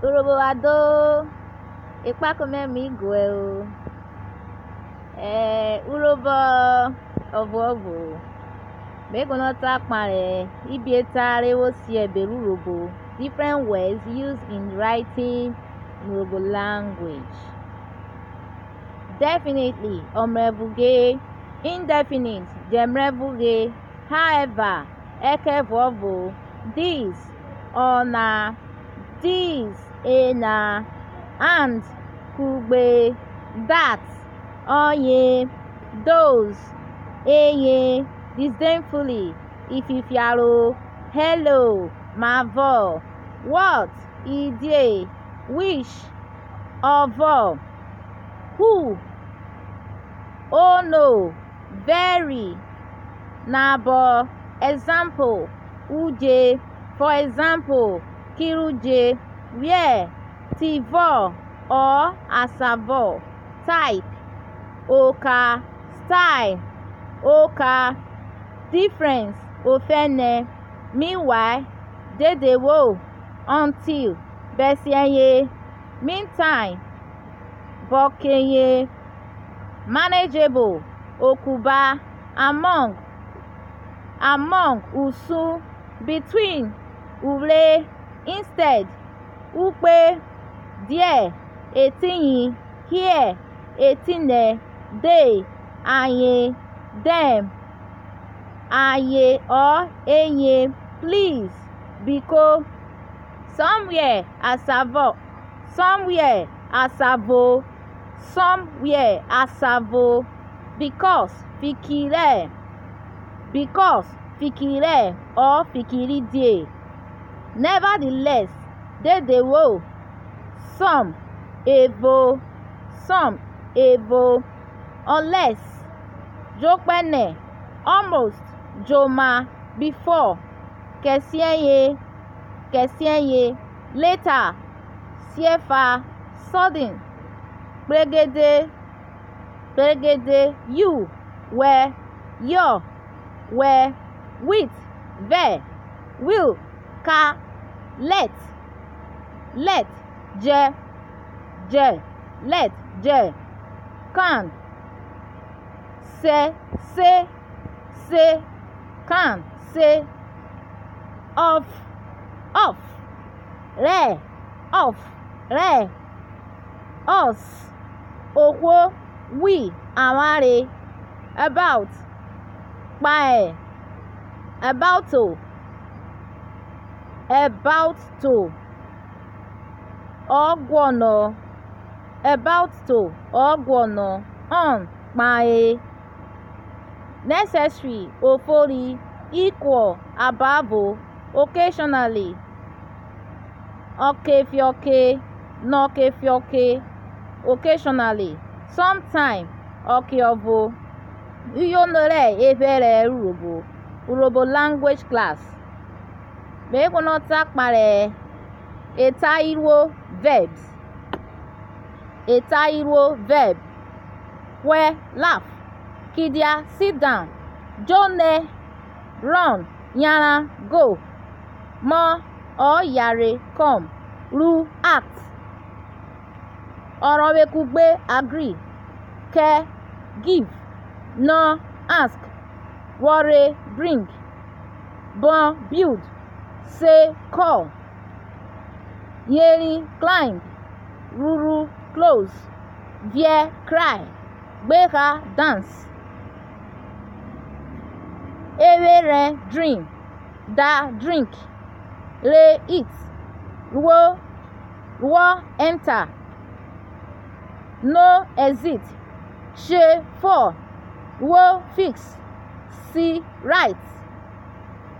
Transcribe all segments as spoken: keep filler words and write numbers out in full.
Urhobo wa do, ekpako mẹ mi guẹ o. Eh, urhobo ọvuọvo, me guọnọ ta kpahen ibieta re vwo si ẹbe rẹ Urhobo, different words used in writing Urhobo language. Definitely, ọ mrẹvughe. Indefinite, je mrẹvughe. However, ẹkẹvuọvo. This, ọna. These, ena. And, kugbe. That, ọye. Those, eye. Disdainfully, iphiphia ro. Hello, mavọ. What, kidie. Which, ọvọ. Who, ono. Very, nabọ. Example, udje. For example, kirudje. Where, tivọ or asavọ. Type, oka. Style, oka. Difference, ofẹnẹ. Meanwhile, dede vwo. Until, bẹsiẹye. Meantime, bọke yen. Manageable, okuba. Among, among, usun. Between, uvwre. Instead, ukpe. There, etiyin. Here, etinẹ. They, ayen. Them, aye or eyen. Please, biko. Somewhere, asavọ. Somewhere, asavo. Somewhere, asavo. Because, fikirẹ. Because, fikirẹ or fikiridie. Nevertheless, dede vwo. Some, evo. Some, evo. Unless, jokpẹ nẹ. Almost, joma. Before, kẹsiẹye. Kẹsiẹye. Later, siẹfa. Sudden, kpregede. Kpregede. You, wẹ. Your, wẹ. With, vẹ. Will, ka. Let, let, jẹ. Jẹ, let, jẹ. Can, sẹ. Se, se. Can, se. Of, of. Rẹ, of. Rẹ. Us, ohwo. We, avwanre. About, kpahen. About o. About o. Ọ guọnọ. About o. Ọ guọnọ. On, kpahen. Necessary, ofori. Equal, abavo. Occasionally, ọke fiọke. Nẹ ọke fiọke. Occasionally. Sometime, ọkiọvo. Uyono rẹ ephẹrẹ rẹ Urhobo, Urhobo language class. Me guọnọ ta kpahen eta iruo, verbs. Eta iruo, verb. Hwẹ, laugh. Kidia, sit down. Djonẹ, run. Yanran, go. Mọ or yare, come. Ru, act. Ọrọvwekugbe, agree. Kẹ, give. Nọ, ask. Ghwọrhe, bring. Bọn, build. Se, call. Yerin, climb. Rhurhu, close. Viẹ, cry. Gberha, dance. Evwerhẹn, dream. Da, drink. Re, eat. Ruo, rhuo, enter. No, exit. She, fall. Ruo, fix. Si, write.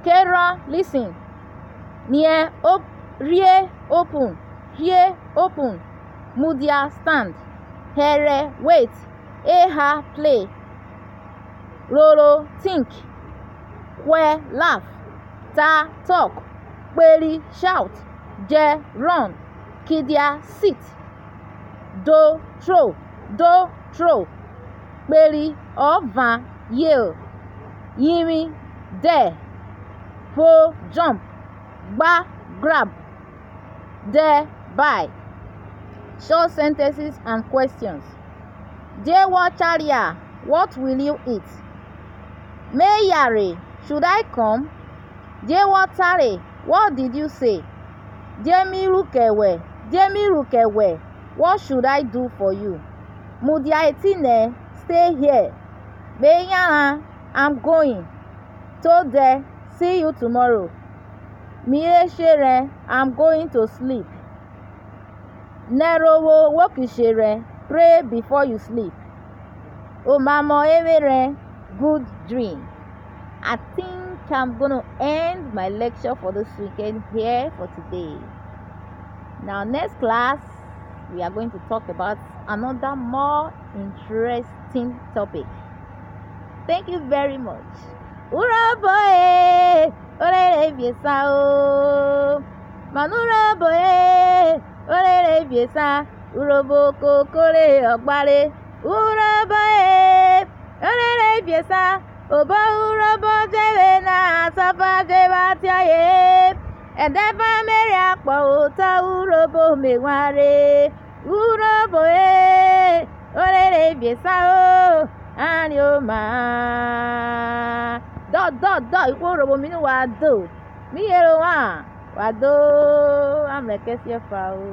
Kerhọn, listen. Niẹ, op-, rhie, open. Rhie, open. Mudia, stand. Hẹrhẹ, wait. Eha, play. Roro, think. Hwẹ, laugh. Ta, talk. Kperi, shout. Djẹ, run. Kidia, sit. Do, throw. Do, throw. Kperi, ọ van. Yielding, dare. Pho, jump. Gba, grab. Dẹ, Five. Short sentences and questions. Die wọ cha ria? What will you eat? Me yare, should I come? Die wọ tare? What did you say? Die mi ru kẹ wẹ? Die mi ru kẹ wẹ? What should I do for you? Mudia etinẹ, stay here. Me yanran, I'm going. Todẹ, see you tomorrow. Mi re sherẹn, I'm going to sleep. Nẹrhovwo wo ki sherẹn, pray before you sleep. Omamọ evwerhẹn, good dream. I think I'm gonna end my lecture for this weekend here for today. Now, next class, we are going to talk about another more interesting topic. Thank you very much. Urhobo e, orere vwiẹ sa o. Mane urhobo e, orere vwiẹ sa. Urhobo koko re ọgbare. Urhobo e, orere vwiẹ sa. Obo urhobo je vwe na, asafa je vwẹ atiọye. Ẹdẹ ba me rhe akpọ otọ urhobo me wan re. Urhobo e, orere vwiẹ sa o, a rioma. Dọ, dọ, dọ, ihwo urhobo mi ni wa do. Mi yere ovwan, wa do, a mrẹ kẹ siẹfa o.